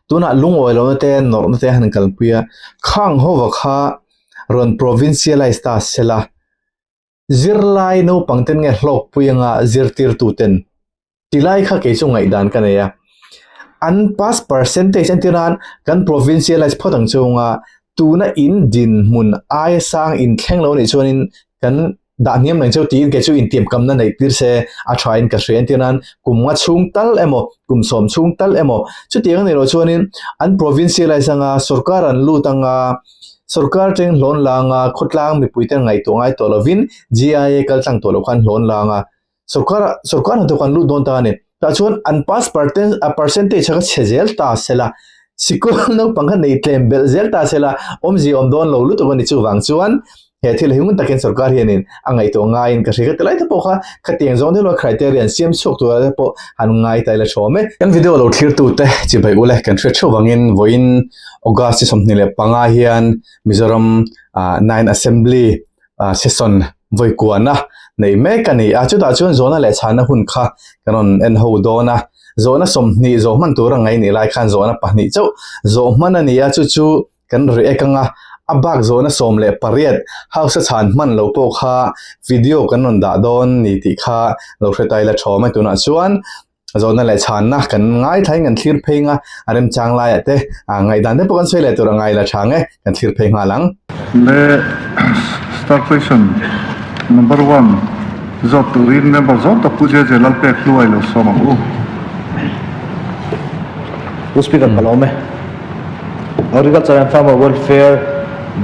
Tunah lungawi lohna te nawrhna te han kalpui a, khang hova kha rawn provincialize ta sela, zirlai naupang ten nge hlawkpui anga zirtirtu ten tilai kha kei chu ngaihdan ka nei a. An pass percentage entir nan kan provincialize phawt ang chunga tuna in dinhmun aia sang inthleng lo anih chuanin kan dah hniam reng cheu tiin kei chu intiamkamna neih tir se a tha in ka hria entir nan kum nga chhung tal emaw kum sawm chhung tal emaw chutiang anih loh chuanin an provincialize anga sorkar an lut anga sorkar teng hlawn la anga khawtlang mipui te ngaihtuah ngai tawh lovin GIA kal tlang tawh loh khan hlawn la anga sorkar sorkar hnathawk an lut dawn ta a ni tah chuan an pass percentage kha chhe zel ta sela sikul naupang kha nei tlem belh zel ta sela awmzia awm dawn lo lutuk a ni chuvang chuan he thil hi ngun takin sorkar hianin a ngaihtuah ngaiin ka hria ka ti lai te pawh kha khatiang zawng deuh criteria an siam chhuak tur te pawh han ngai ta ila thawm e. Kan video lo thlir tu te chibai ule kan hriat theuh vangin vawiin August 25 hian Mizoram 9 Assembly session vawi kuana nei mek a ni a, chutah chuan zawhna leh chhanna hun kha kan rawn en ho dawn a, zawhna 20 zawh hman tur a ngaih nih lai khan zawhna pahnih chauh zawh hman a ni a, chu chu kan react anga a bak zawhna 18 house a chhan hman lo pawh kha video kan rawn dah dawn ni tih kha lo hre ta ila thawm a, tunah chuan zawhna leh chhanna kan ngaithlain kan thlir phei nga a remchang laiah te ngaihdan te pawh kan sawi leh tur a ngai la tha nge kan thlir phei nghal ang. Le Star question number one zawt turin member zawng tak Pu JJ Lalpek hluai lo sawm ang u. Pu Speaker ka lawm e. Agriculture and Farmer Welfare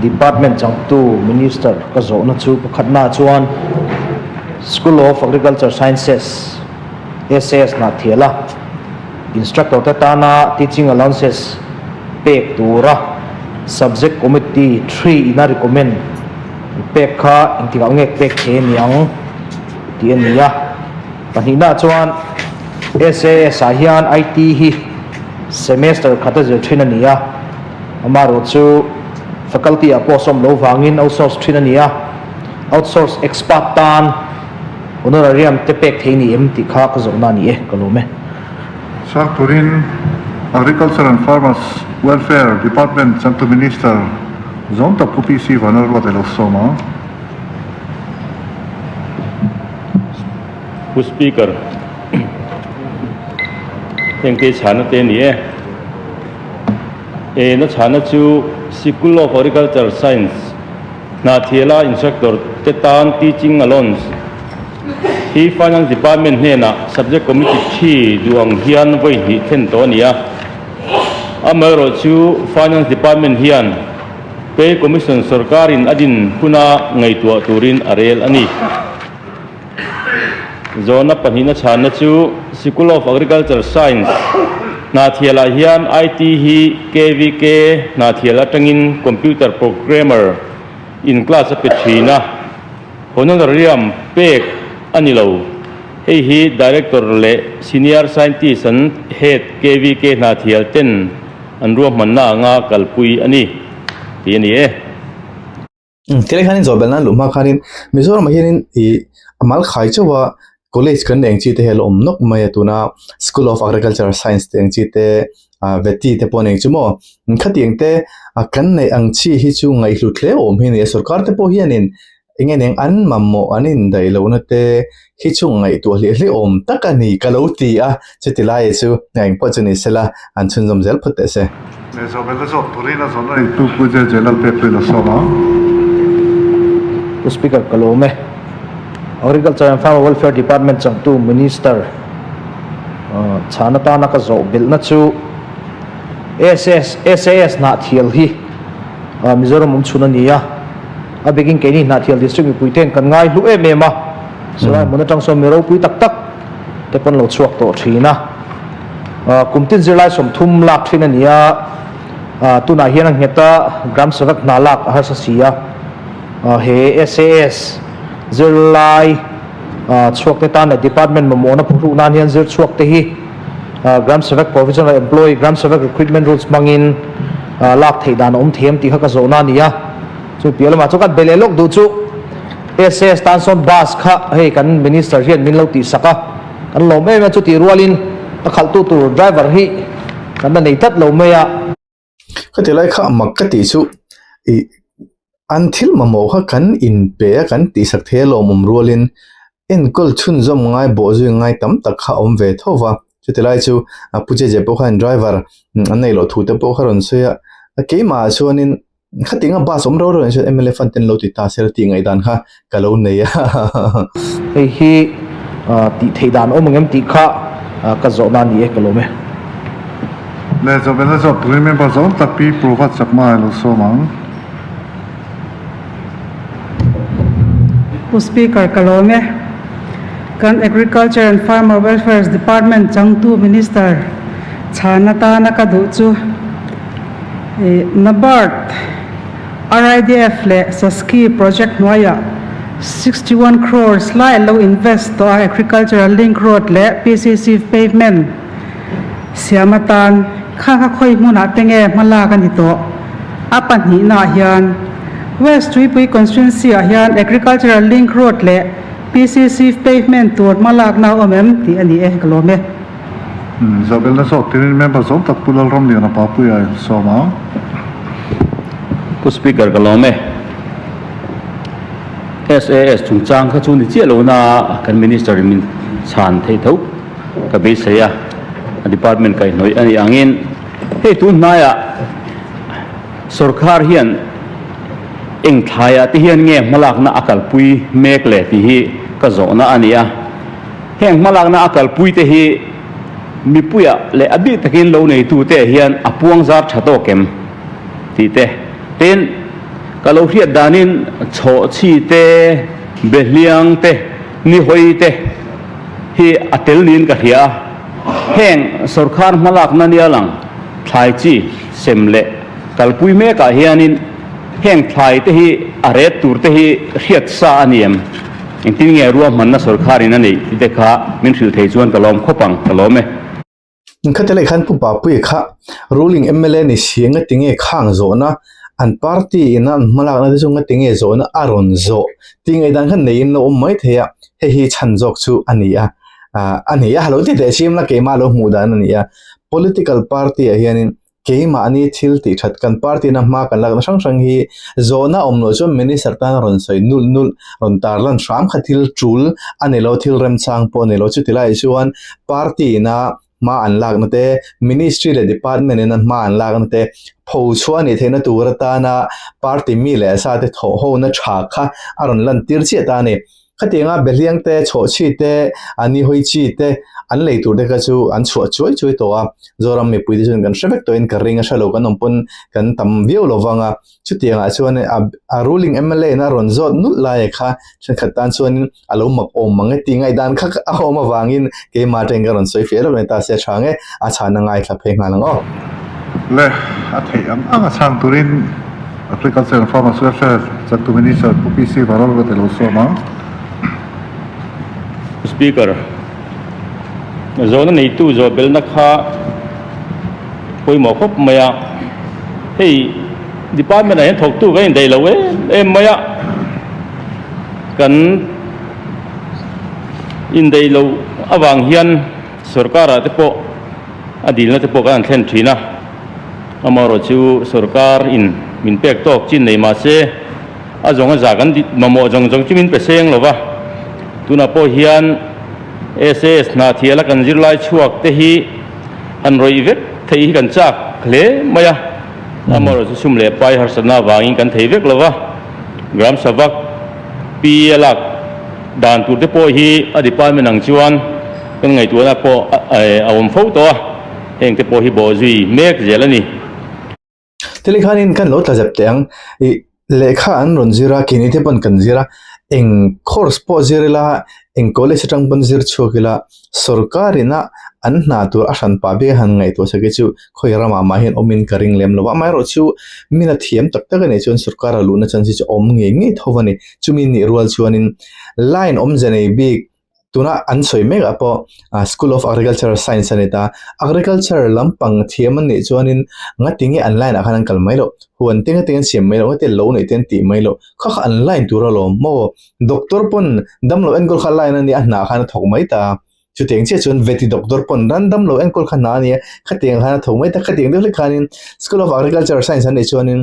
Department changtu Minister ka zawhna chu pakhatna chuan School of Agriculture Sciences, SAS hna thial a, instructor te tana teaching allowances pek tura subject committee 3 ina recommend pek kha engtikah nge pek thei a ni ang tih a ni a. Pahnihna chuan SAS ah hian IT hi semester khat a zir thin a ni a, amaherawhchu faculty ah pawh sawm lo vangin outsource thin a ni a, outsource expert tan Honorarium te pek thei ni em tih kha ka zawhna a ni e, ka lawm e. Sang turin Agriculture and Farmers Welfare Department changtu Minister zawng tak Pu PC Vanlalruat alo sawm a. Pu Speaker, heng te chhana te a ni e. E na chhana chu Sikul of Agriculture Science, Hnahthiala instructor te tan teaching allowance hi Finance Department hnenah Subject Committee thi duh ang hian vawi hnih thlen tawh a ni a. Amaherawh chu Finance Department hian Pay Commission sorkarin a din huna ngaihtuah turin a rel a ni. Zawhna pahnihna chhanna chu Sikul of Agriculture Science Hnahthialah hian IT hi KVK Hnahthial atangin Computer Programmer in class a pe thin a, honorarium pek a ni lo. Hei hi Director leh Senior Scientist an Head KVK Hnahthial ten an ruahmanna anga kalpui a ni tih a ni e. Tilai khanin zawh belh nan luh hma khanin Mizoramah hianin ih a mal khai chauh a college kan nei ang chi te hi a la awm nawk mai a tuna school of agriculture science te ang chi te ah vety te pawh a nei ang chu maw khatiang te kan neih ang chi hi chu ngaihhlut hle awm hi a ni a sorkar te pawh hianin eng nge eng an mamawh an indaih lohna te hi chu ngaihtuah hliah hliah awm tak a ni ka lo ti a chuti lai chu engpawh chu ni sela an chhunzawm zel phawt teh se. Leh zawhbelna zawk turin a zawhna neitu Pu JJ Lalpekhlui a sawm ang. Pu Speaker ka lawm e. Agriculture and Farmer Welfare Department changtu Minister chhan atana ka zawh belhna chu SAS SAS Hnahthial hi Mizoram awm chhun a ni a. A bikin keini Hnahthial District mipui ten kan ngai hlu em em a. Chulai hmun atang sawn mi ropui tak tak te pawn lo chhuak tawh thin a. Kum tin zirlai 30 lak thin a ni a, tunah hian a nghet a, Gram Sevak hna lak a harsa si a. He SAS zirlai chhuak te tan leh department mamawhna phuhluh nan hian zir chhuak te hi Gram Sevak Provisional Employee, Gram Sevak Recruitment Rules hmangin lak theih dan a awm thei em tih kha ka zawhna a ni a. Chu piah lamah chuan kan be leh lawk duh chu SAS tan sawn bus kha hei kan Minister hian min lo tihsak a, kan lawm em a, chutih rualin a khalhtu tur driver hi kan la nei tlat lo mai a. Khati lai kha mak ka tih chu ih an thil mamawh kha kan inpe a kan tihsak thei a lawmawm rualin enkawl chhunzawm ngai bawh zui ngai tam tak kha a awm ve tho va. Chuti lai chu a Pu Jeje pawh khan driver an neih loh thu te pawh kha rawn sawi a, keimah ah chuanin khatinga bus awm rau rau ah chuan mla fund ten lo ti ta se tih ngaihdan kha ka lo nei a. Hei hi tih theih dan awm ang em tih kha ka zawhna a ni e, ka lawm e. Le zawhbelna zawh turin member zawng tak Pi Provat Chakma a lo sawm ang. Pu Speaker ka lawm e. Kan Agriculture and Farmer Welfare Department changtu Minister chhan atana ka duh chu NABARD, RIDF leh SASCI project hnuaiah 61 crores lai an lo invest tawh a Agricultural Link Road leh PCC pavement siam atan kha kha khawi hmunah te nge hmalak a ni tawh. A pahnihnaah hian West Tuipui Constituency ah hian Agricultural Link Road leh PCC pavement tur hmalakna a awm em tih a ni e, ka lawm e. Zawhbelna zawk tirin member zawng tak Pu Lalramliana Papuia a sawm ang. Pu Speaker ka lawm e. SAS chungchang kha chu ni chiah lo na kan Minister in min chhan theih tho ka beisei a, a department kaihhnawih a nih angin hei tun hnaiah sorkar hian eng thlaiah te hian nge hmalakna a kalpui mek le tih hi ka zawhna a ni a. Heng hmalakna a kalpui te hi mipuiah leh a bik takin lo neitute hian a puang zar tha tawk em tih te. Tin, ka lo hriat danin chhawhchhi te, behliang te, nihawi te hi a tel niin ka hria a. Heng sorkar hmalakna nia lang thlai chi sem leh kalpui mekah hianin heng thlai te hi a ret tur te hi hriat sa a ni em? Engtin nge ruahmanna sorkharin a neih tih te kha min hrilh thei chuan ka lawm khawp ang, ka lawm e. Khati leh khan Pu Papuia kha ruling mla ni si ngati nge khang zawhna an party ina an hmalakna te chu ngati nge zawhna a rawn zawh tih ngaihdan khan neiin lo awm mai thei a, hei hi chhan zawk chu a ni a, a ni a, lo ti teh chim la keimah lo hmuh dan a ni a, political party ah hianin Keimahni thil tih that kan party na hma kan lakna hrang hrang hi zawhna awm loh chuan minister tan a rawn sawi nulh nulh rawn tarlan hram kha thil tul a ni lo thil remchang pawh a ni lo chuti laiah chuan party ina hma an lakna te ministry leh department ina hma an lakna te pho chhuah a nih theihna tur atana party mi leh sa te thawh hona tha kha a rawn lantir chiah ta a ni. Khatianga Behliang te, Chhawhchhi te, a Nihawi chi te an lei tur te kha chu an chhuah chuai chuai tawh a, Zoram mipui te chuan kan hre vek tawhin ka ring a hre lo kan awm pawn kan tam viau lo vang a, chutiangah chuan a ruling mla in a rawn zawt nulh lai kha thenkhat tan chuanin a lo mak awm mang e tih ngaihdan kha a awm avangin keimah atangin ka rawn sawi fiah reuh mai ta se a tha nge a chhan a ngaithla phei nghal ang aw. Le a theih ang ang a chhang turin Agriculture and Farmers Welfare changtu Minister Pu PC Varol ka ti lo sawm ang. Speaker, Zawhna neitu zawh belhna kha pawimawh khawp mai a, hei department ah hian thawktu kan indaih lo em em mai a, kan indaih loh avang hian sorkar ah te pawh a dilna te pawh kan han thlen thin a. Amaherawh chu sorkar in min pek tawk chin nei mah se a zawng a za kan mamawh zawng zawng chu min pe seng lo va. Tunah pawh hian SAS hna thiala kan zirlai chhuak te hi han rawih vek theih hi kan chak hle mai a. Amaherawh chu sum leh pai harsatna avangin kan thei vek lo va. Gram Savak Pi a lak dan tur te pawh hi a department ang chuan kan ngaihtuahna pawh a awm fo tawh a. Heng te pawh hi bawh zui mek zel a ni. Thil khanin kan lo tla zep teh ang. Ih lehkha an rawn zir a, keini te pawn kan zir a, eng course pawh zir ila, eng college atang pawn zir chhuak ila, sorkar ina an hna tur a hran pah bik a han ngaihtuah sak hi chu khawi ramah mah hian awmin ka ring lem lo va. Amaherawhchu chu mina thiam tak tak a nih chuan sorkar a luhna chance hi chu a awm ngei ngei tho a ni. Chumi nih rual chuanin line awmze nei bik Tuna an sawi mek ah pawh School of Agricultural Science a ni ta. Agriculture lampang thiam an nih chuanin ngatinge an line ah khan an kal mai loh, huan te ngatinge an siam mai loh, ngate lo neih te an tih mai loh, kha kha an line tur alawm maw? Doctor pawn damlo enkawl kha line a nia a hnah khan a thawk mai ta. Chutiang chiah chuan veti doctor pawn random lo enkawl kha hna a nia, khatiang khan a tho mai ta, khatiang deuh hlek khanin School of Agriculture Science an neih chuanin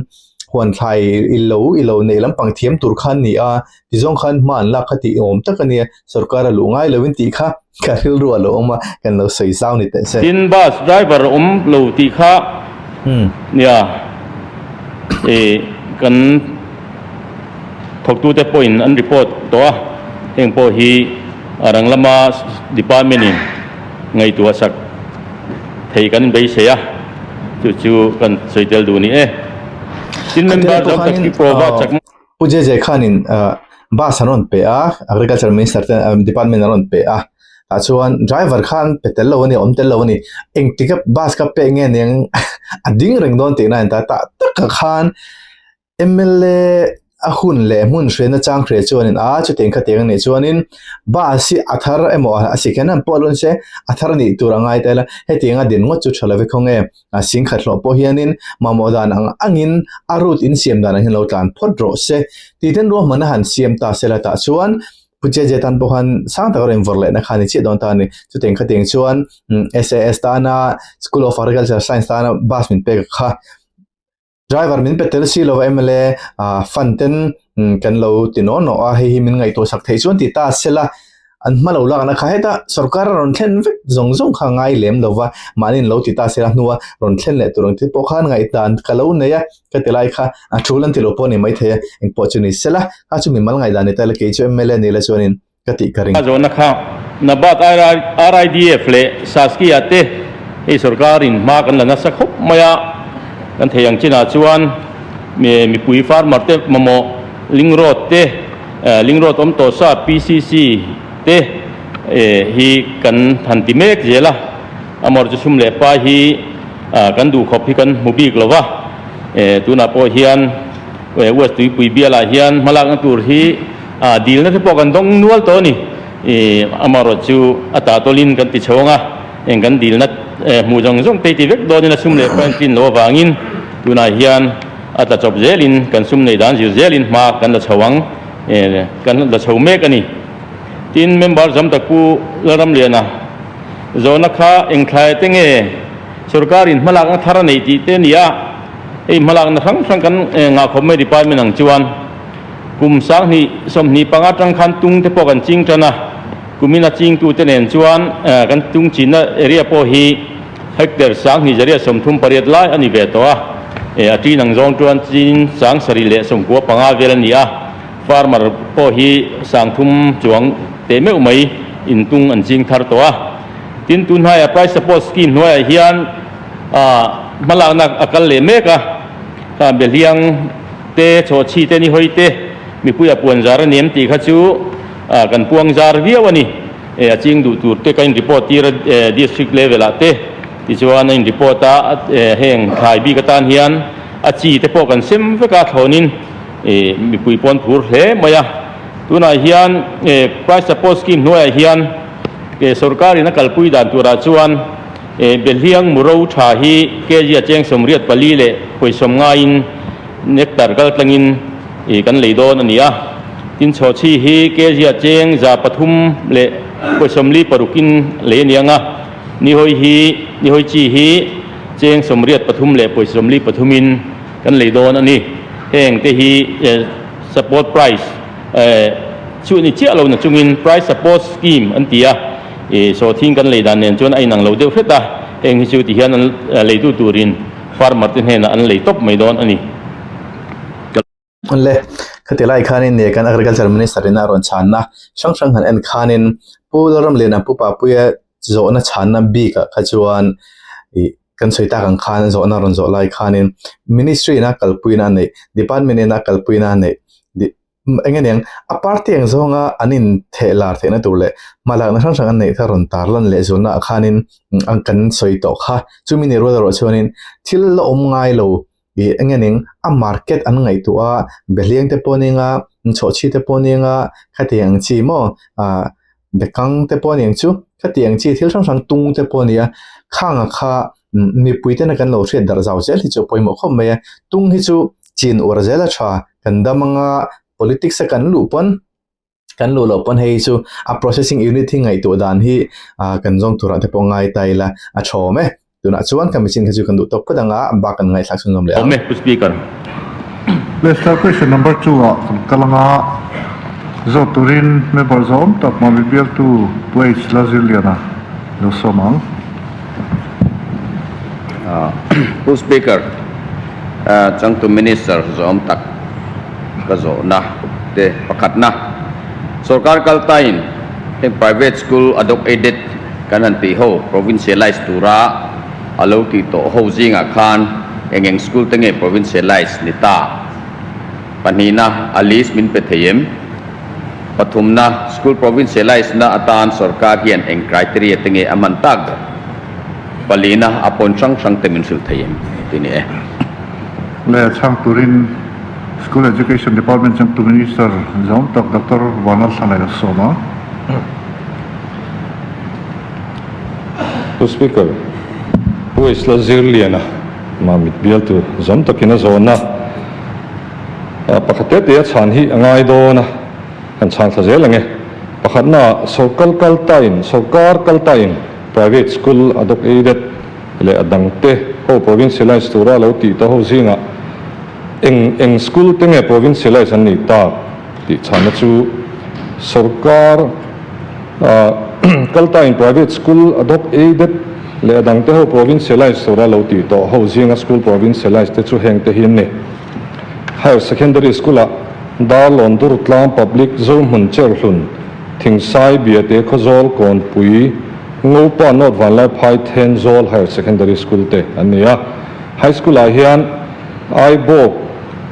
huan thlai i lo i lo neih lampang thiam tur kha an ni a, tizawng khan hma an lak kha tih awm tak a nia, sorkar a luh ngai loin tih kha ka rilru a lo awm a, kan lo sawi zau ni teh se. Tin bus driver awm lo tih kha nia ih kan thawktute pawhin an report tawh a, heng pawh hi a rang lama department in ngaihtuah sak thei kan inbeisei a, chu chu kan sawi tel duh ni e. Tin member Khatia zawng pawh khanin tak prova chak Pu JJ khanin bus an rawn pe a, agriculture minister te department an rawn pe a, tah chuan driver khan pe tel lo a ni, awm tel lo a ni, engtik a bus ka pek nge niang a ding reng dawn tihna a ni ta, tah takah khan mla a hun leh hmun hriatna chang hria chuanin a chutiang khatiang a nih chuanin bus hi a thar emaw a si khen ang pawh alun se a thar nih tur a ngai tel a hetiang a din ngawt chu tha love khaw nge a sing khat hlawh pawh hianin mamawh dan ang angin a route insiam dan ang hian lo tlan phawt rawh se tih ten ruahmanna han siam ta sela tah chuan Pu JJ tan pawh khan sang taka rawn vawrh lehna kha a ni chiah dawn ta a ni. Chutiang khatiang chuan SAS tana School of Agriculture Science tana bus min pek kha Driver min pe tel si lo a mla fund ten kan lo ti naw naw a, hei hi min ngaihtuah sak theih chuan ti ta sela an hma lo lakna kha heta sorkar a rawn thlen vek zawng zawng kha ngai lem lo va, mahni in lo ti ta sela hnua rawn thlen leh tur ang te pawh khan ngaihdan ka lo nei a, ka ti lai kha a tul an ti lo pawh a ni maithei a, engpawh chu ni sela kha chu mimal ngaihdan ni ta ila kei chu mla ni la chuanin ka tih ka ring. A zawhna kha Nabat RIDF leh Saskia te hei sorkar in hma kan la nasa khawp mai a, kan thei ang chinah chuan mipui farmer te mamawh link road te, link road awm tawh sa PCC te hi kan han ti mek zel a, amawr chu sum leh pai hi kan duh khawp hi kan hmu bik lo va, tunah pawh hian West Tuipui bialah hian hmalakna tur hi A dilna te pawh kan dawng nual tawh a ni. I amaherawh chu a tah tawlin kan ti chho ang a, eng kan dilna hmuh zawng zawng te hi ti vek dawnin a sum leh pawh a intlin loh avangin tunah hian a tla chawp zelin kan sum nei dan zir zelin hma kan la chho ang, kan la chho mek a ni. Tin, member zam tak Pu Lalramliana zawhna kha eng thlai te nge sorkarin hmalakna thar a neih tih te a ni a, hei hmalakna hrang hrang kan ngahkhawp mai department ang chuan. Kum 20 25 atang khan tung te pawh kan ching tan a, kumin a chingtute nen chuan kan tung chinna area pawh hi hectare 20 38 lai a ni ve tawh a, a ṭin ang zawng chuan chin 795 vel a ni a, farmer pawh hi 30 chuang teh meuh mai in tung an ching thar tawh a. Tin, tun hnaia price support scheme hnuaiah hian hmalakna a kal leh mek a, Behliang te, chhawhchhi te, nihawi te, mipui a puan zar a ni em tih kha chu kan puang zar viau a ni. A ching duh tur te ka in report tir a district level ah te, tichuan a in report a heng thlai bik atan hian a chi te pawh kan sem vek a thlawnin mipui pawn phur hle mai a. Tunah hian price support scheme hnuaiah hian sorkarin a kalpui dan turah chuan Behliang Muro tha hi kg a cheng 84 leh pawisa ngaiin Nectar kal tlangin ih kan lei dawn a ni a. Tin chhawchhi hi kg a cheng 300 leh pawisa 46 in lei a ni ang a. Nihawi hi nihawi chi hi cheng 83 leh pawisa 43 in kan lei dawn a ni. Heng te hi support price chu ni chiah lo na chungin price support scheme an ti a. Ih sawhthing kan lei dan nen chuan a inang lo deuh hret a. Heng hi chu ti hian an leitu turin Farmer te hnenah an lei tawp mai dawn a ni. Le, khati lai khanin ne kan Agriculture Minister in a rawn chhanna hrang hrang han en khanin Pu Lalramliana Pu Papuia zawhna chhanna bikah kha chuan ih kan sawi tak ang khan zawhna rawn zawh lai khanin Ministry in a kalpuina a neih, Department in a kalpuina a neih Eng aniang, a party ang zawnga an intheh lar theihna tur leh hmalakna hrang hrang an neih kha rawn tar lan leh zulnaah khanin an kan sawi tawh kha. Chumi ni rual erawh chuanin thil la awm ngai lo ih eng aniang a market an ngaihtuah a, behliang te pawh nia, chhawhchhi te pawh nia, khatiang ang chi maw ah bekang te pawh aniang chu khatiang chi thil hrang hrang tung te pawh ania khanga kha mipui tena kan lo hriat darh zau zel hi chu a pawimawh khawp mai a, tung hi chu chin uar zel a tha. Kan dam anga politics a kan luh pawn Kan luh loh pawn hei chu a processing unit hi ngaihtuah dan hi kan zawng turah te pawh ngai ta ila a thawm e. Tunah chuan ka machine kha chu kan duh tawk phawt anga bak kan ngaihthlak chhunzawm leh ang. Awm e Pu Speaker. Lester question number two ah kan kal anga zawt turin member zawm tak Mami bialtu Pu H Lalzirliana lo sawm ang. Pu Speaker, changtu Minister zawm tak ka zawhna te pakhatna, Sorkar kaltain heng private school adop aided kan han tih ho provincialize tura a lo tih tawh ho zingah khan eng eng school te nge provincialize ni ta? Pahnihna, a list min pe thei em? Pathumna, school provincialize na atan sorkar hian eng criteria te nge a hman tak ber? Palina, a pawn hrang hrang te min hrilh thei em? Ti ni e. Le chhang turin School Education Department changtu Minister zawng tak Doctor Vanlalthlangai a sawm a. Pu Speaker, Pu Isla Zirliana Mamit bialtu zawm takin a zawn a, pakhat te te a chhan hi a ngai dawn a, kan chhan thla zel ang e. Pakhatna, sorkar kal tain, sorkar kal tain private school a dawk aided leh a dangte ho provincialize tura lo tih ta ho zingah eng eng school te nge provincialize an nih tak tih chhanna chu sorkar kal tain private school a dawk aided leh a dangte ho provincialize tura lo tih tawh ho zinga school provincialize te chu heng te hi an ni. Higher Secondary School-ah Darlawn Durtlang Public Zohmun Cherhlun Thingsai Biate Khawzawl Kawnpui Ngopa North Vanlaiphai Thenzawl Higher Secondary School te an ni a. High School-ah hian Aibawk,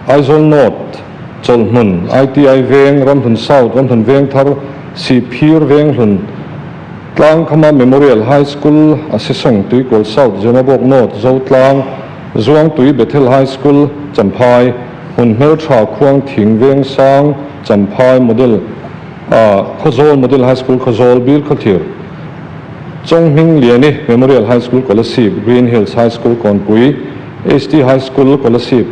Aizawl North, Chawlhmun, ITI Veng, Ramhlun South, Ramhlun Vengthar, Sihphir Venghlun, Tlangkhama Memorial High School, Asisawng Tuikual South, Zemabawk North, Zotlang, Zuangtui Bethel High School, Champhai, Hmunhmeltha Khuangthing Vengsang, Champhai Model Khawzawl Model High School Khawzawl Bilkhawthlir, Chawnghming Liani Memorial High School Kolasib, Green Hills High School Kawnpui, HT High School Kolasib,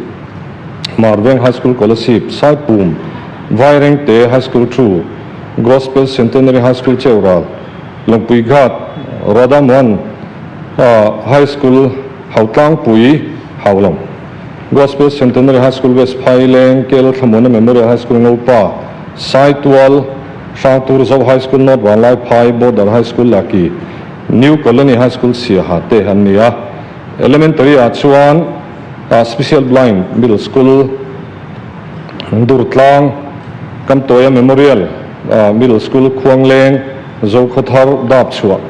Marveng High School Kolasib, Saipum, Vairengte High School Thu, Gospel Centenary High School Cheural, Lungpui Ghat, Radhamohan High School Hautlangpui, Haulawng, Gospel Centenary High School West Phaileng, Kel Thlamuana Memorial High School Ngopa, Saitual, Hrangtur Zo High School North Vanlaiphai, Border High School Laki, New Colony High School Siaha te an ni a. Elementary ah chuan Special Blind Middle School, Durtlang, Kamtawia Memorial Middle School Khuangleng, Zokhawthar, Dapchhuah,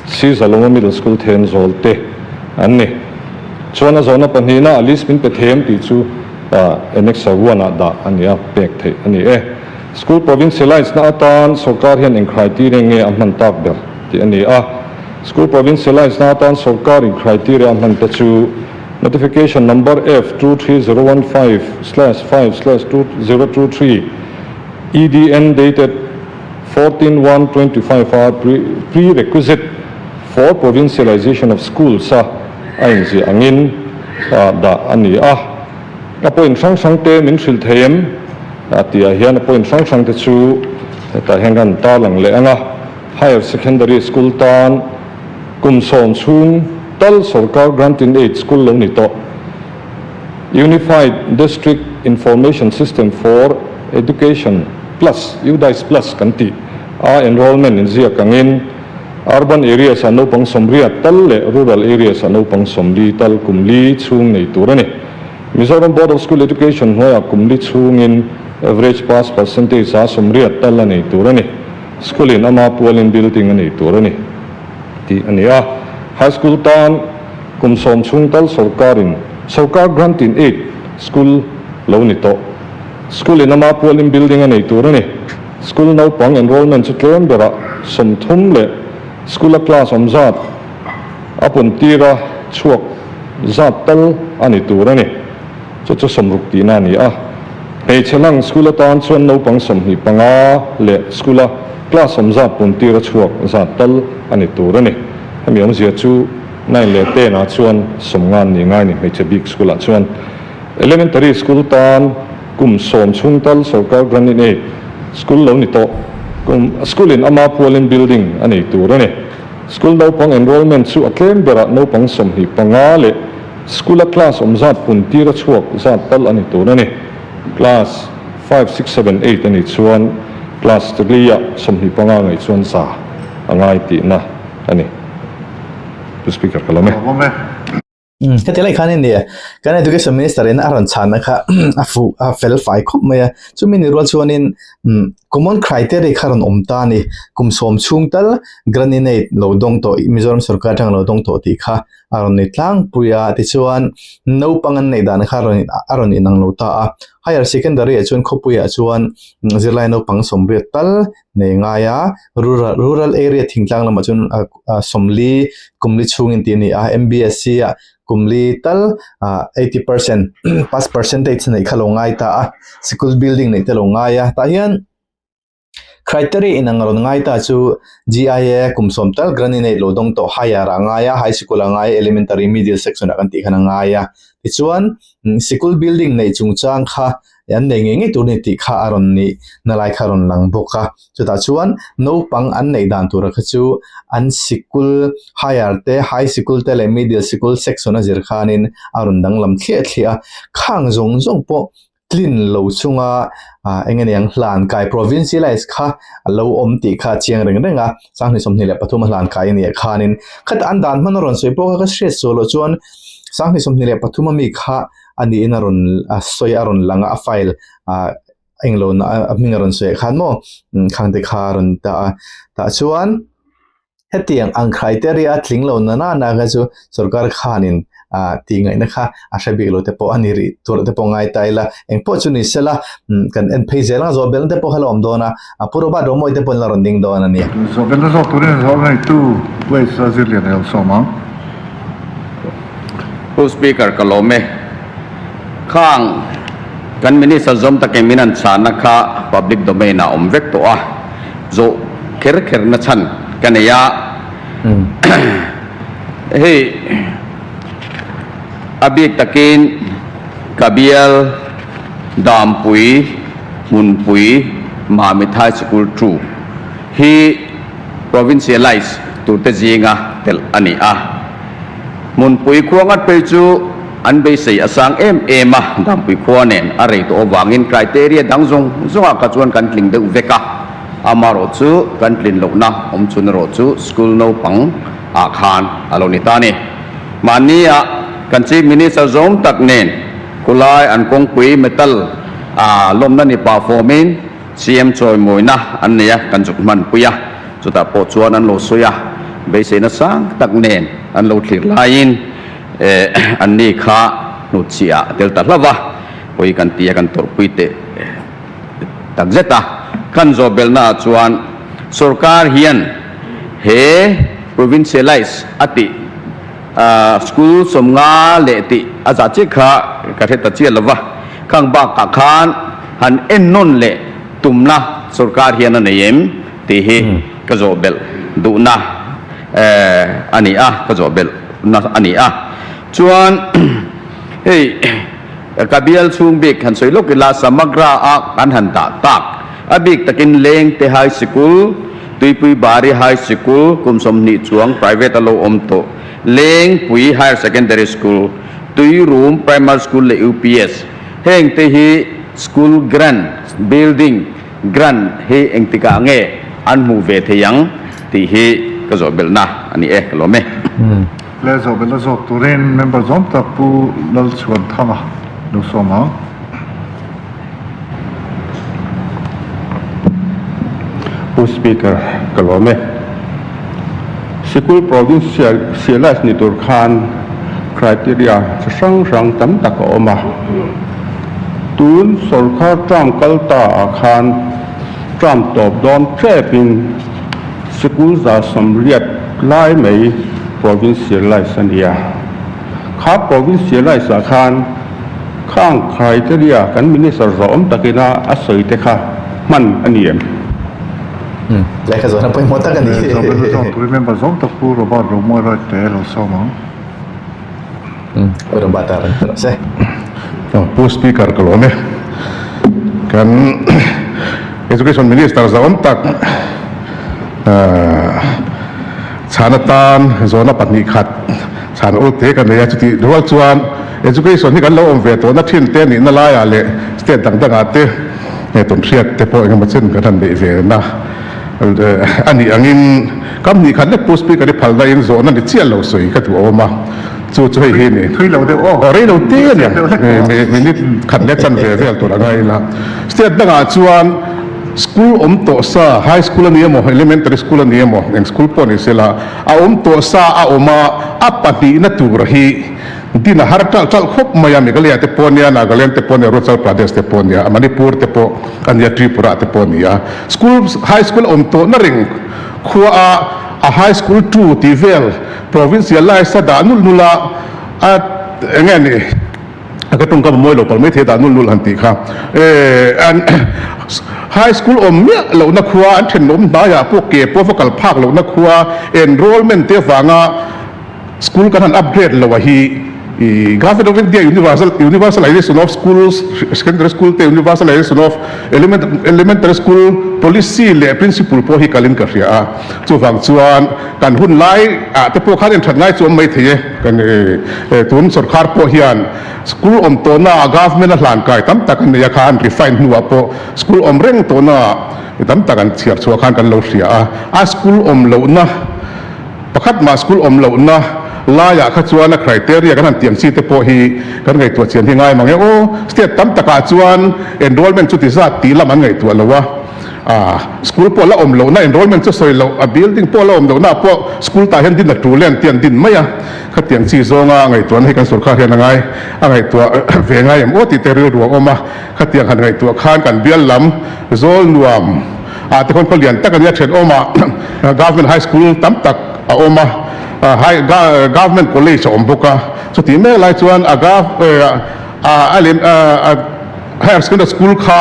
Sizalawma Middle School Thenzawl te an ni. Chuan a zawhna pahnihna a list min pe them tih chu Annexure one ah dah a ni a, pek theih a ni e. School provincialize na atan sorkar hian eng criteria nge a hman tak ber tih a ni a. School provincialize na atan sorkar in criteria a hman te chu Notification number F 23015/5/2023 EDN dated 14/1/25 a prerequisite for provincialization of schools a a inziah angin dah a ni a. A point hrang hrang te min hrilh thei em? A tihah hian a point hrang hrang te chu hetah hian kan tarlang leh ang a. Higher Secondary School tan kum sawm chhung tal sorkar grant in aid school lo ni tawh. Unified District Information System for Education Plus, UDISE Plus, kan tih a enrollment inziak angin Urban areas ah naupang sawmriat tal leh rural areas ah naupang sawmli tal kum li chhung nei tur a ni. Mizoram Board of School Education hnuaiah kum li chhungin average pass percentage ah sawmriat tal a nei tur a ni. School in ama pualin building a nei tur a ni tih a ni a. High school tan kum sawm chhung tal sorkarin sorkar grant in aid school lo ni tawh. School in ama pualin building a nei tur a ni. School naupang enrollment chu tlem berah 30 leh school a class awm zat a pun tira chhuak zat tal a ni tur a ni. Chu chu 60 tihna a ni a. Hmeichhe lang school atan chuan naupang 25 leh school a class awm zat pun tira chhuak zat tal a ni tur a ni. Hemi awmzia chu 9 leh 10 ah chuan 50 ni ngai ni hmeichhe bik school ah chuan. Elementary school tan kum 10 chhung tal sorkar grant in aid. School lo ni tawh. Kum school in ama pualin building a nei tur a ni. School naupang enrollment chu a tlem berah naupang 25 leh school a class awm zat pun tir a chhuak zat tal a ni tur a ni. Class five, six, seven, eight a nih chuan class three ah 25 ngaih chuan za a ngai tihna a ni. Pu Speaker ka lawm e. Lawm e. Heti lai khan in nia kan education minister in a rawn chhan na kha a fuh a fel fai khawp mai a chumi ni rual chuanin common criteria kha rawn awm ta a ni kum sawm chhung tal grant in aid lo dawng tawh Mizoram sorkar atanga lo dawng tawh tih kha a rawn ni tlangpui a tichuan naupang an neih dan kha a rawn a rawn inang lo ta a higher secondary ah chuan khawpui ah chuan zirlai naupang 80 tal nei ngai a rural rural area thingtlang lamah chuan ah 40 kumli chhungin tih a ni a M_B_S_C ah kumli tal ah 80% pass percentage neih kha lo ngai ta a sikul building neih te lo ngai a tah hian criteria inang rawn ngai ta chu G_I_A kum sawm tal grant in aid lo dawng tawh higher ah a ngai a high sikul ah a ngai a elementary middle section ah kan tih khan a ngai a tichuan sikul building neih chungchang kha an nei ngei ngei tur a ni tih kha a rawn nih na lai kha a rawn lang bawk a chutah chuan naupang an neih dan tura kha chu an sikul higher te high sikul te leh middle sikul section a zir khanin a rawn danglam thliah thliah a khang zawng zawng pawh tlin lo chunga ah eng nge niang hlan kai provincialize kha a lo awm tih kha a chiang reng reng a sanghnih 23 a hlan kai a nih khanin khatah an dan hman a rawn sawi pawh kha ka hriat sual loh chuan sanghnih 23 ami kha a niin a rawn a sawi a rawn lang a a file ah englo na a hming a rawn sawi ah khan maw khang te kha a rawn ta a tah chuan hetiang ang criteria a tling lo na nana kha chu sorkar khanin ah tih ngaihna kha a hre bik lo te pawh a ni rih tur te pawh ngai ta ila engpawh chu ni sela kan en phei zel ang zawh belna te pawh kha la awm dawn a a pu Robert Romawi te pawh an la rawn ding dawn a ni. Zawh belna zawk turin zawh ngeitu Waste a zirlian a lo sawm ang. Pu Speaker ka lawm e. Khang kan Minister zawm takin min han chhahna kha public domain ah awm vek tawh a, zawh kher kher na chhan ka nei a. Hei a bik takin ka bial Dampui Hmunpui Mamit High School 2 hi provincialize turte zinga telh a ni a. Hmunpui khua ngat phei chu an beisei a sang em em a, Dampui khua nen a rei tawh avangin criteria dang zawng zawngah kha chuan kan tling deuh vek a, amaherawh chu kan tlin lohna awm chhun erawh chu school naupang ah khan a lo ni ta a ni. Mahni ah kan Chief Minister zawng tak nen khulai an kawngpui metal ah lawmna ni pah fawmin CM chawimawina an nei a, kan zuk hmanpui a, chutah pawh chuan an lo sawi a, beiseina sang tak nen an lo thlir laiin an ni kha hnutchhiah a tel ta hlauh a, pawi kan ti a, kan tawrhpui teh tak zet a. Kan zawh belhnaah chuan sorkar hian he provincialize a tih school 50 leh tih a zah chiah kha ka hre ta chiah lo va, khang bakah khan han ennawn leh tumna sorkar hian a nei em tih hi ka zawh belh duhna a ni a, ka zawh belhna a ni a. Chuan hei ka bial chhung bik han sawi lawk ila Samagra a kan han dah tak a bik takin Lengte High Sikul, Tuipui Bari High Sikul kum 20 chuang private a lo awm tawh, Lengpui Higher Secondary School, Tuirum Primary School leh UPS. Heng te hi school grant, building grant hi engtikah nge an hmuh ve thei ang tih hi ka zawh belhna a ni e, ka lawm e. Le zawh belhna zawk turin member zawm tak Pu Lalchhuanthanga lo sawm ang. Pu Speaker, ka lawm e. Sikul provincialize ni tur khan criteria chi hrang hrang tam tak a awm a. Tun sorkar term kal ta ah khan term tawp dawn ṭepin sikul 180 lai mai provincialize a ni a. Kha provincialize ah khan khang criteria kan minister zawhawm takina a sawi te kha hman a ni em? Lehkha zawhna pawimawh tak a ni. Zawhna zawk tur member zawng tak Pu Robert Romawi Wright te lo sawm ang. Pu Robert a rawn rawh se. Pu Speaker ka lawm e. Kan Education Minister zahawm tak chhan atan zawhna 2 khat chhan ul te ka nei a, chutih rual chuan Education hi kan lo awm ve tawhna thin te nihna laiah leh state dang dangah te tawn hriat te pawh engemaw chen kan han neih ve na a nih angin kam hnih khat lek Pu Speaker i phalna in zawhna ni chiah lo sawi ka duh awm a, chu chu hei hi ni. Thui lo deuh aw. Aw rei lo te a nia, minute khat leh chanve vel tur a ngai ila. State dangah chuan school awm tawh sa, high school a ni emaw, elementary school a ni emaw, eng school pawh ni sela, a awm tawh sa a awm a, a pahnihna tur hi din a har ṭalh ṭalh khawp mai a, Meghalaya te pawh nia, Nagaland te pawh nia, Arunachal Pradesh te pawh nia, Manipur te pawh a nia, Tripura te pawh a ni a. School, high school awm tawhna reng khua a, a high school two tih vel provincialize a dah nulh nulh a, a eng nge ni a ka tawngkam a mawi lo palh mai thei a dah nulh nulh han tih kha eh an high school awm miah lohna khua an thenawm hnaiah pawh ke pawh va kal phak lohna khua enrollment te avanga School kan han upgrade lo a hi i Government of India Universal Universalization of Schools Secondary School te Universalization of Element Elementary School Policy leh Principle pawh hi kalin ka hria a. Chuvang chuan kan hun lai ah te pawh khan enthat ngai chu awm mai thei e. Kan tun sorkar pawh hian school awm tawhna ah government a hlan kai tam tak an nei a kha an refine hnuah pawh school awm reng tawhna ah tam tak an chhiar chhuah khan kan lo hria a. A school awm lohna Pakhat mah school awm lohna laiah kha chuan a criteria kan han tiam chi te pawh hi kan ngaihtuah chian hi ngai mang e aw. State tam takah chuan enrollment chu ti zat tih lam an ngaihtuah lo a, ah school pawh la awm lohna enrollment chu sawi loh a building pawh la awm lohna ah pawh school tah hian din a tul e an ti an din mai a. Khatiang chi zawnga ngaihtuahna hi kan sorkar hian a ngai a ngaihtuah ve ngai em aw tih te rilru a awm a. Khatiang han ngaihtuah khan kan bial lam zawl nuam Ah te khawn khaw lian tak a nia thenawm ah Government High School tam tak a awm a, High Government College a awm bawk a, chutih mek lai chuan a a lem a Higher Secondary School kha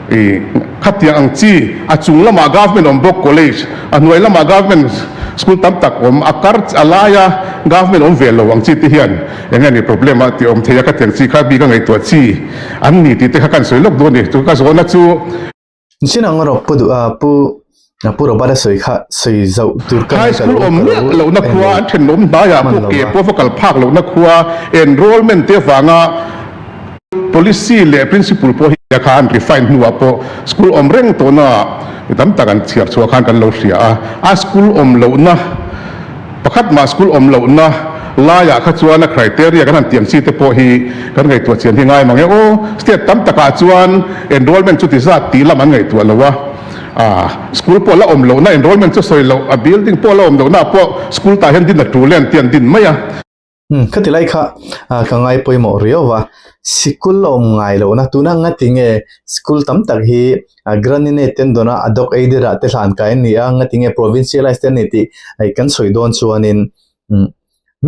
ih khatiang ang chi a chung lamah Government awm bawk College a hnuai lamah Government School tam tak awm a kar a laia Government awm ve lo ang chi te hian eng nge ni problem a tih awm thei a khatiang chi kha bik a ngaihtuah chi an ni tih te kha kan sawi lawk dawn a ni chu ka zawhna chu. Chin ang erawh Pu Duh Pu Pu Robert a sawi kha sawi zauh tur ka High school awm miah lohna khua an thenawm hnaiah pawh ke pawh va kal phak lohna khua enrollment te avanga policy leh principle pawh hi kha an refine hnuah pawh school awm reng tawhna tam tak an chhiar chhuah khan kan lo hria a, a school awm lohna Pakhat mah school awm lohna laiah kha chuan a criteria kan han tiam chi te pawh hi kan ngaihtuah chian hi ngai mang e aw. State tam takah chuan enrollment chu ti zat tih lam an ngaihtuah lo a, ah school pawh la awm lohna enrollment chu sawi loh a building pawh la awm lohna ah pawh school tah hian din a tul e an ti an din mai a. Umm khati lai kha ka ngai pawimawh riau va, sikul a awm ngai lohna tuna ngati nge school tam tak hi Granine ten dawna a dawk ei dirah te hlan kai an ni a, ngati nge provincialize te an ni tih kan sawi dawn chuanin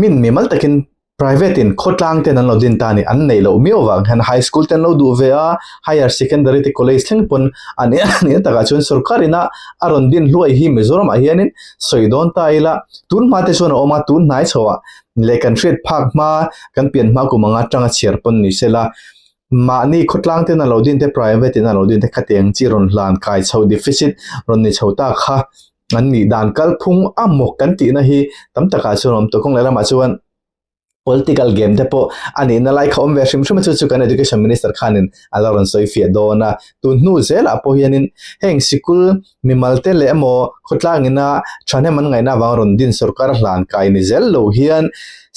min mimal takin private in khawtlang ten an lo din ta a ni, an neih loh miau vang hian high school te an lo duh ve a, higher secondary te college thleng pawn an nih takah chuan sorkar ina a rawn din hluai hi Mizoram ah hianin sawi dawn ta ila, tun hma te chuan a awm a, tun hnai chho ah leh kan hriat phak hma kan pian hma kum anga tanga chhiar pawn ni sela, Mahni khawtlang ten a lo din te, private in a lo din te khatiang chi rawn hlan kai chho deficit rawn ni chho ta kha an nih dan kalphung a mawk kan tihna hi tam takah chuan a awm tawh. Kawng leh lamah chuan political game te pawh a nihna lai kha awm ve hrim hrim a, chu chu kan education minister khanin a la rawn sawi fiah dawn a. Tun hnu zelah pawh hianin heng sikul mimal te leh emaw khawtlang ina thahnem an ngaihna avanga rawn din sorkar hlan kai ni zel lo hian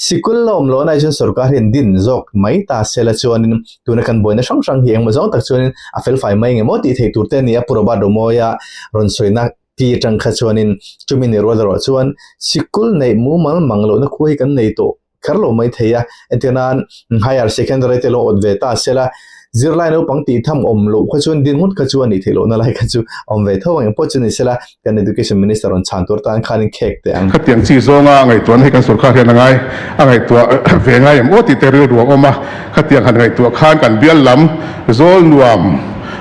sikul la awm lohna hi chuan sorkar hian din zawk mai ta sela chuanin tuna kan buaina hrang hrang hi engemaw zawng tak chuanin a felfai mai engemaw tih theih tur te a ni a Pu Robert Romawia rawn sawina ti atang kha chuanin chumi ni rual erawh chuan sikul neih mumal mang lohna khua hi kan nei tawh kher lo mai thei a, entir nan higher secondary te lo awt ve ta sela, zirlai naupang tih tham awm loh kha chuan din ngawt kha chu a nih theih lohna lai kha chu a awm ve tho ang, engpawh chu ni sela kan education minister rawn chhan tur tan khanin khek teh ang. Khatiang chi zawnga ngaihtuahna hi kan sorkar hian a ngai a ngaihtuah ve ngai em aw tih te rilru a awm a, khatiang han ngaihtuah khan kan bial lam zawl nuam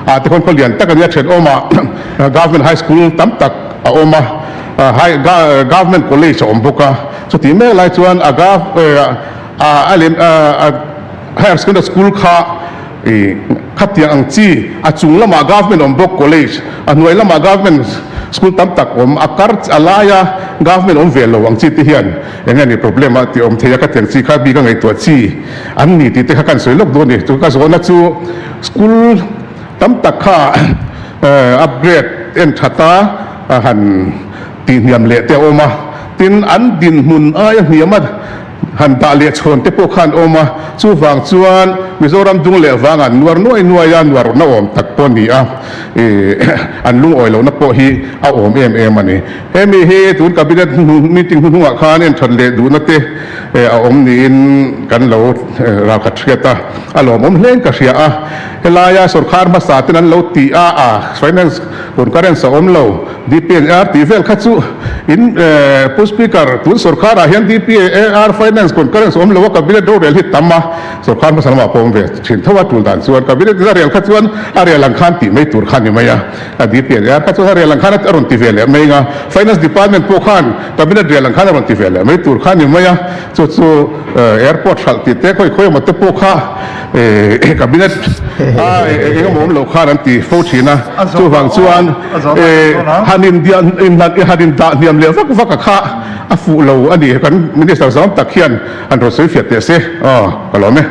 ah te khawn khaw lian tak a nia thenawm ah government high school tam tak a awm a, government college a awm bawk a. Chutih mek lai chuan a a a lem a higher secondary school kha I khatiang ang chi a chung lamah government awm bawk college, a hnuai lamah government school tam tak awm, a kar a laia government awm ve lo ang chi te hian eng nge ni problem a ti awm thei a, khatiang chi kha bik a ngaihtuah chi an ni tih te kha kan sawi lawk dawn a ni. Chu ka zawhna chu school tam tak kha upgrade en that a han tihhniam leh te a awm a, tin an dinhmun aia hniam a han dah leh chhawn te pawh khan awm a, chuvang chuan Mizoram dung leh vang an nuar nuai nuai a, nuar na awm tak pawh a ni a, ih an lungawi lohna pawh hi a awm em em a ni. Hemi hi tun Cabinet meeting hnuhnungah khan en that leh duhna te a awm niin kan lo ralkhat hriat a, a lawmawm hlein ka hria a, helaia sawrkar hmasa ten an lo ti a, a finance concurrence a awm lo. DPNR tih vel kha chu in Pu Speaker, tun sawrkharah hian DPAR Finance Concurrence awm lo a Cabinet rorel hi tam a, sawrkhar hmasa lamah pawh awm ve thin tho a tul dan chuan Cabinet in a rel kha chuan a rel ang khan tih mai tur kha ni mai a, a DPNR kha chuan a rel ang khan a rawn ti ve leh mai ang a, Finance Department pawh khan Cabinet rel ang khan a rawn ti ve leh mai tur kha ni mai a, chu chu Airport hralh tih te khawi khawi emaw te pawh kha Cabinet a eng emaw awm lo khan an ti fo thin a, chuvang chuan han han indah hniam leh vak vak a kha a fuh lo a ni. Kan Minister zawng tak hian an rawn sawi fiah teh se aw ka lawm e.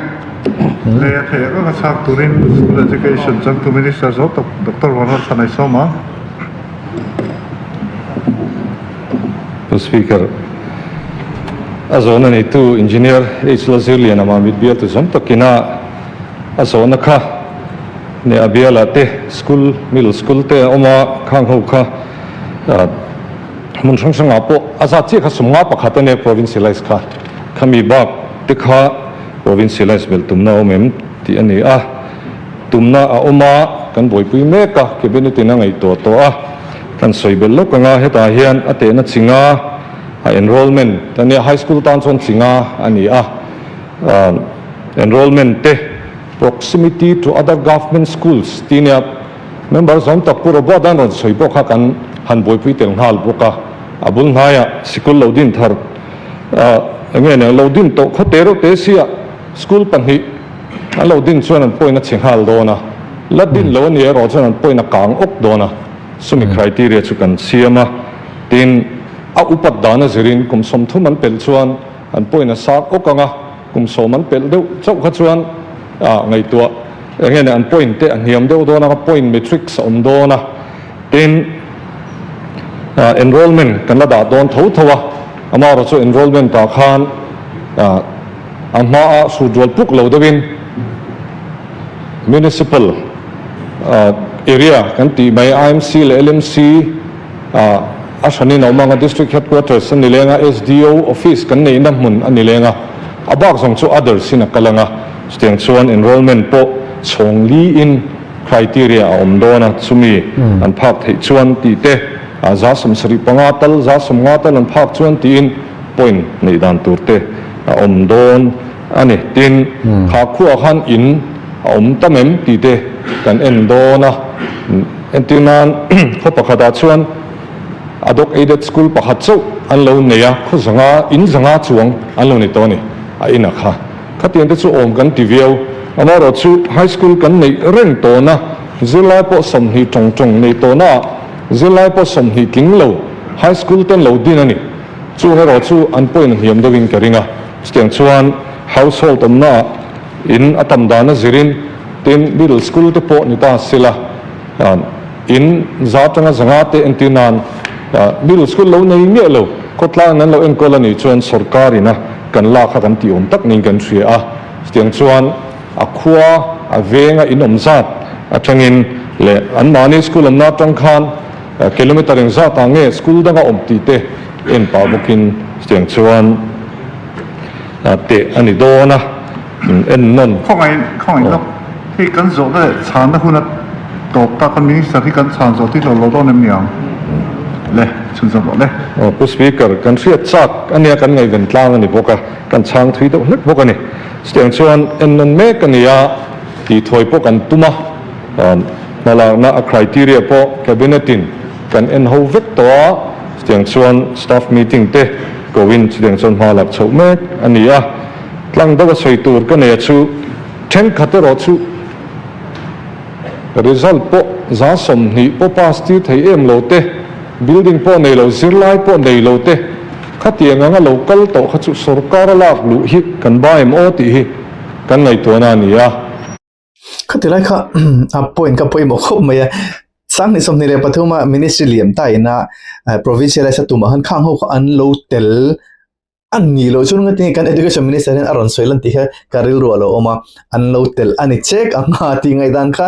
Lei a theih vek a chhak turin School Education changtu Minister zawng tak Doctor Vanram Thanaisawma. Pu Speaker, a zawhna neitu Engineer H. Lalzirliana Mamit bialtu zawng takina a zawhna kha neh a bialah te school, middle school te a awm a, khang ho kha hmun hrang hrangah pawh a zat chiah kha 51 a nia provincialize kha, khami bak te kha provincialize belh tumna a awm em tih a ni a, tumna a awm a, kan buaipui mek a, cabinet in a ngaihtuah tawh a. Kan sawi belh lawk ang a, hetah hian a tehna chinga a enrollment a nia, high school tan chuan chinga a ni a, enrollment te proximity to other government schools tih nia member zawm tak Pu Robert an rawn sawi pawh kha kan han buaipui tel nghal bawk a, a bul hnaiah sikul lo din thar eng nge nia lo din tawh khaw te reuh te sia school pahnih an lo din chuan an pawhin a chhe nghal dawn a, la din lo a ni erawh chuan an pawhin a kang awk dawn a. Chumi criteria chu kan siam a, tin, a upat dan a zirin kum 30 an pelh chuan an pawhin a sak awk ang a, kum 10 an pelh deuh chauh kha chuan ah ngaihtuah eng nge an point te a hniam deuh dawn ang a, point matrix a awm dawn a, tin, ah enrollment kan la dah dawn tho tho a, amaherawhchu chu enrollment ah khan ah a hmaa hrut rual puk lo deuhin Municipal area kan tih mai IMC leh LMC a hranin a awm ang a, District Headquarters a ni leng a, SDO office kan neihna hmun a ni leng a, a bak zawng chu others in a kal ang a, chutiang chuan enrollment pawh chhawng li in criteria a awm dawn a, chumi an phak theih chuan tih te, 75 tal, 50 tal an phak chuan tiin point neih dan tur te a awm dawn. A ni, tin, kha khuaah khan in a awm tam em tih te kan en dawn a. Entir nan, khaw pakhatah chuan Adok Aided School pakhat chauh an lo nei a, khaw zanga, in zanga chuang an lo nei tawh a ni, a inah kha. Khatiang te chu awm kan ti viau. Amaherawhchu, High School kan neih reng tawhna, zirlai pawh 20 tawng tawng nei tawhnaah zirlai pawh 20 tling lo High School ten lo din a ni. Chu erawh chu an pawhin a hniam deuhin ka ring a. Chutiang chuan household awmnaah in a tam dan a zirin tin middle school te pawh ni ta sela in za atanga zanga te entir nan middle school lo nei miah lo khawtlang in an lo enkawl a nih chuan sorkar ina kan lak kha kan tih awm tak niin kan hria a. Chutiang chuan a khua a venga in awm zat atangin leh anmahni school awmna atang khan kilometer engzat ah nge school danga awm tih te En pah bawkin chutiang chuan teh a ni dawn a, en nawn. Khawngaih khawngaih lawk hei kan zawhna leh chhanna hun a tawp ta kan Minister hi kan chhan zawh tih lo lo dawn em ni ang le chhun zawm rawh le. Aw Pu Speaker, kan hriat chak a nia kan ngaihven tlang a ni bawk a, kan chhang thui deuh hlek bawk a ni. Chutiang chuan en nawn mek a ni a, tih thawi pawh kan tum a, hmalakna a criteria pawh Cabinet in Kan en ho vek tawh a, chutiang chuan staff meeting te koin chutiang chuan hma lak chhoh mek a ni a. Tlang deuh a sawi tur ka nei a chu thenkhat erawh chu Result pawh 20% pawh pass tir thei em lo te, building pawh nei lo, zirlai pawh nei lo te, khatiang anga lo kal tawh kha chu sorkar a lak luh hi kan ba em aw tih hi kan ngaihtuahna a ni a. Khati lai kha a point kha pawimawh khawp mai a, 2023 a ministry liam ta ina provincialise a tumah khan khang ho kha an lo tel A nih loh chuan ngatinge kan Education Minister hian a rawn sawi lan tih kha ka rilru a lo awm a, an lo telh a ni chek ang a tih ngaihdan kha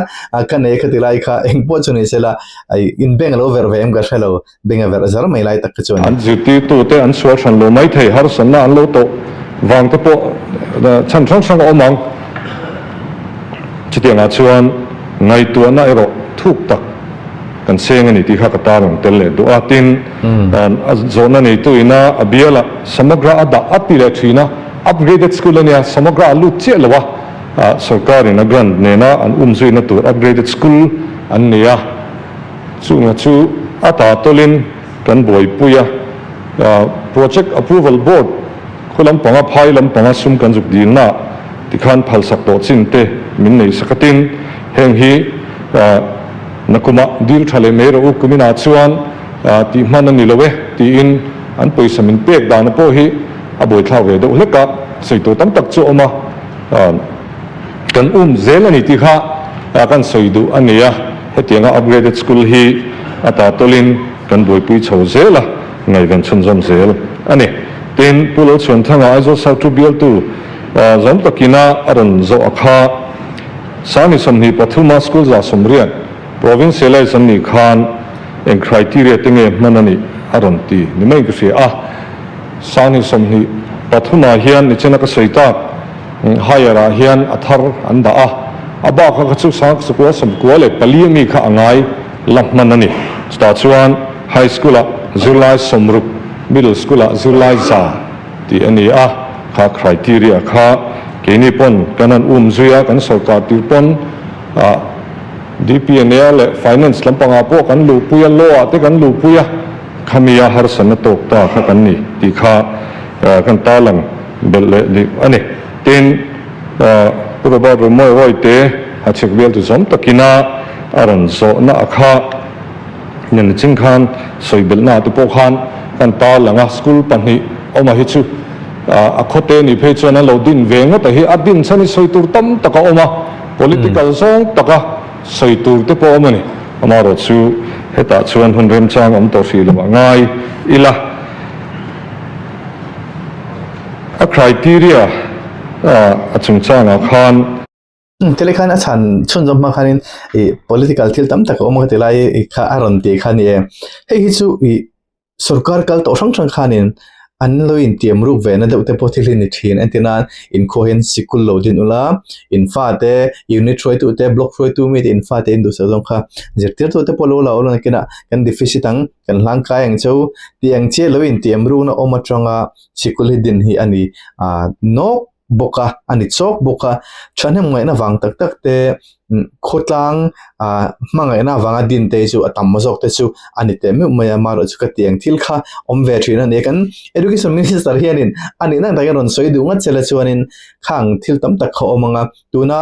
ka nei kha ti lai kha eng pawh chu ni sela in beng a lo verh ve em ka hre lo, beng a verh zar mai lai tak kha chuan. An zirtirtute an sual hran lo mai thei, harsatna an lo tawh vang te pawh chhan hrang hrang a awm ang. Chutiangah chuan ngaihtuahna erawh thuk tak. Kan seng a ni tih kha ka tan ang tel leh duh a, tin a zawhna neitu ina a biala Samagra a dah a ti leh thin a, upgraded school a nia, Samagra a lut chiah lo a, sorkarin a grant nena an um zuina tur upgraded school an nei a, chunga chu a ta tawlin kan buaipui a, project approval board khu lampanga phai lampanga sum kan zuk dilna tikhan phalsak tawh chin te min nei sak a, tin heng hi. Nakumah dil tha leh mai rawh u, kuminah chuan tih hman a ni lo e tiin an pawisa min pek dana pawh hi a buaithlak ve deuh hlek a, sawi tur tam tak chu a awm a, kan um zel a ni tih kha kan sawi duh a ni a, hetianga upgraded school hi a ta tawlin kan buaipui chho zel a, ngaihven chhunzawm zel a ni. Tin, Pu Lalchhuanthanga Aizawl South Two bialtu zawm takina a rawn zawh a kha. 2023 a school 80 provincialize an nih khan eng criteria te nge hman a nih a rawn ti ni mai ka hria a. 2023 ah hian nichina ka sawi tak higher ah hian a thar an dah a, a bak kha chu 1994 ami kha a ngai la hman a ni. Chutah chuan high school ah zirlai 60, middle school ah zirlai 100 tih a ni a, kha criteria kha keini pawn kan han um zui a, kan sorkar tir pawn ah DPNA leh finance lampangah pawh kan luhpui a, law ah te kan luhpui a, khami a harsatna tawk ta kha kan ni tih kha kan tarlang belh leh ni a ni. Tin, Pu Robert Rumawi Rawite a chhek vel tu zawm takina a rawn zawhna a kha. Nen ching khan sawi belhna te pawh khan kan tarlang a, school pahnih awma hi chu a khawte nih phei chuan an lo din ve ngawt a hi, a din chhan hi sawi tur tam tak a awm a, political zawng taka sawi tur te pawh a awm a ni. Amaherawh chu hetah chuan hun remchang awm tawh hrih lo a ngai ila, a criteria a chungchangah khan. Tele khan a chhan chhunzawm hma khanin ih political thil tam tak a awm a ka ti lai ih kha a rawn tih kha a ni e. Hei hi chu ih sorkar kal tawh hrang hrang khanin an lo intiam ruk ve na deuh te pawh thil hi a ni thin. Entir nan inkhawh hian sikul lo din ula, in fate unit hruaitu te block hruaitu mi te in fate in duhsak zawng kha zirtirtu te pawh lo la awm nakinah kan deficit ang kan hlangkai ang cheu tih ang chiah lo intiam rukna awm atanga sikul hi din hi a ni ah nawk bawk a, a ni chawk bawk a, thahnem ngaihna vang tak tak te khawtlang ah hmangaihna avanga din te hi chu a tam zawk te chu a ni teh meuh mai a, amaherawh chu ka tiang thil kha awm ve thin a ni a, kan education minister hianin a nihna ang takin a rawn sawi duh ngat sela chuanin khang thil tam tak kha a awm ang a, tuna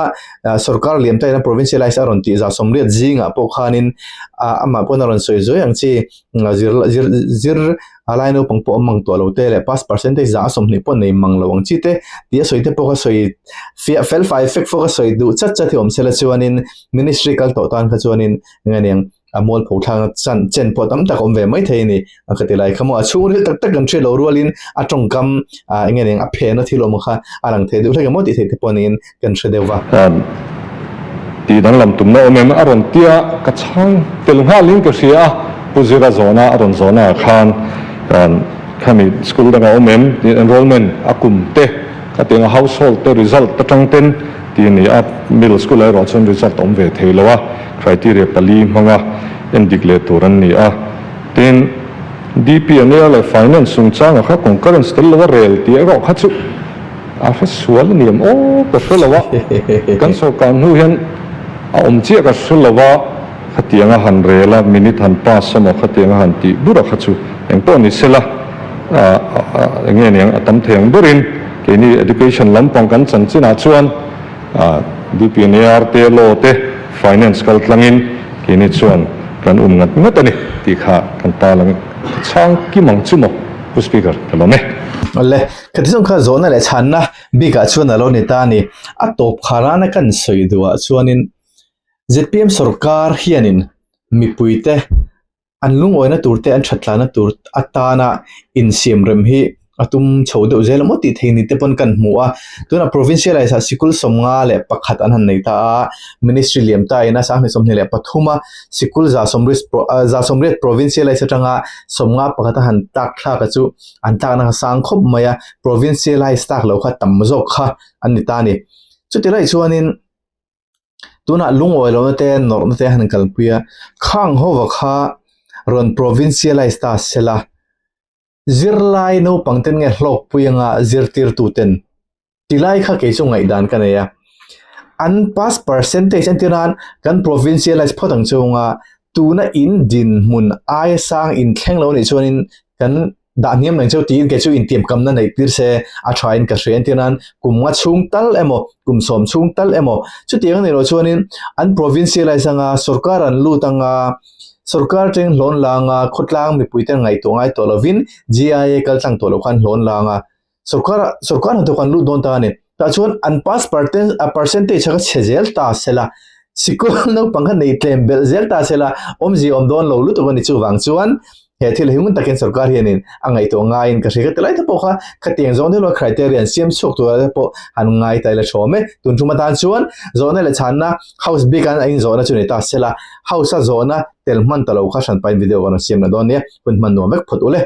sorkar liam takin a provincialize a rawn tih 80 zingah pawh khanin ah amah pawn a rawn sawi zuai ang chi zir zir zir A lai naupang pawh a mang tawh lo te leh pass percentage 20% pawh nei mang lo ang chi te tih a sawi te pawh ka sawi fiah fel fai fek fawk a sawi duh chat chat hi awm sela chuanin ministry kal tawh tan kha chuanin eng aniang a mualpho thlakna chan chen pawh tam tak a awm ve mai thei a ni a ka ti lai kha maw a chhungril tak tak kan hriat loh rualin a tawngkam ah eng aniang a phena thil awm kha a lang thei duh hlek emaw tih theih te pawh niin kan hre deuh va. Tih danglam tumna awm em? A rawn tia ka chhang tel nghalin ka hria a, Pu Zira zawhna a rawn zawhna ah khan khami school dangah awm em tih enrollment a kum te ka tih anga household te result atang ten tih a ni a, middle school ah erawh chuan result a awm ve thei lo a, criteria pali hmanga endik leh tur an ni a, tin DPNA leh finance chungchangah kha concurrence tel lo a rel tih erawh kha chu A hre sual a ni em aw ka hre lo a, kan sorkar hnu hian a awm chiah ka hre lo a, khatiang a han rel a, minute han pass emaw khatiang a han tih bur a kha chu eng pawh ni sela, eng nge niang a tam thei ang berin keini education lampang kan chanchinah chuan DPNAR te, law te, Finance kal tlangin keini chuan kan um ngat ngat a ni tih kha kan ta lang chhang kim ang chu maw Pu Speaker ka lawm e. Awle, khati zawng kha zawhna leh chhanna bikah chuan a lo ni ta a ni. A tawp kharana kan sawi duhah chuanin zpm sorkar hianin mipuite An lungawina tur te an thatlana tur atana insiam rem hi a tum chho deuh zel maw tih thei ni te pawn kan hmu a, tunah provincialize ah sikul 51 an han nei ta a, ministry liam ta ina 2023 a sikul 180 provincialize atanga 51 a han tlak thlak a chu an tlakna kha sang khawp mai a, provincialize tak loh kha tam zawk kha an ni ta a ni. Chutilai chuanin. Tunah lungawi lohna te nawrhna te han kalpui a, khang hova kha rawn provincialize ta sela, zirlai naupang ten nge hlawkpui anga zirtirtu ten tilai kha kei chu ngaihdan ka nei a, an pass percentage entir nan kan provincialize phawt ang chunga tuna in dinhmun aia sang inthleng lo nih chuanin kan dah hniam reng cheu tiin kei chu intiamkamna neih tir se a tha in ka hria entir nan kum nga chhung tal emaw kum sawm chhung tal emaw chutiang a nih loh chuanin an provincialize anga sorkar an lut anga sorkar teng hlawn la anga khawtlang mipui te ngaihtuah ngai tawh lovin GIA kal tlang tawh loh khan hlawn la anga sorkar sorkar hnathawk an lut dawn ta a ni tah chuan an pass percentage kha chhe zel ta sela sikul naupang kha nei tlem belh zel ta sela awmzia awm dawn lo lutuk a ni chuvang chuan he thil hi ngun takin sorkar hianin a ngaihtuah ngaiin ka hria ka ti lai te pawh kha khatiang zawng deuh lo criteria an siam chhuak tur te pawh han ngai ta ila thawm e tun tum atan chuan zawhna leh chhanna house bik an a inzawhna chu ni ta sela house a zawhna tel hman ta lo kha hranpain video kan rawn siam la dawn nia hun hman nuam vek phawt ule.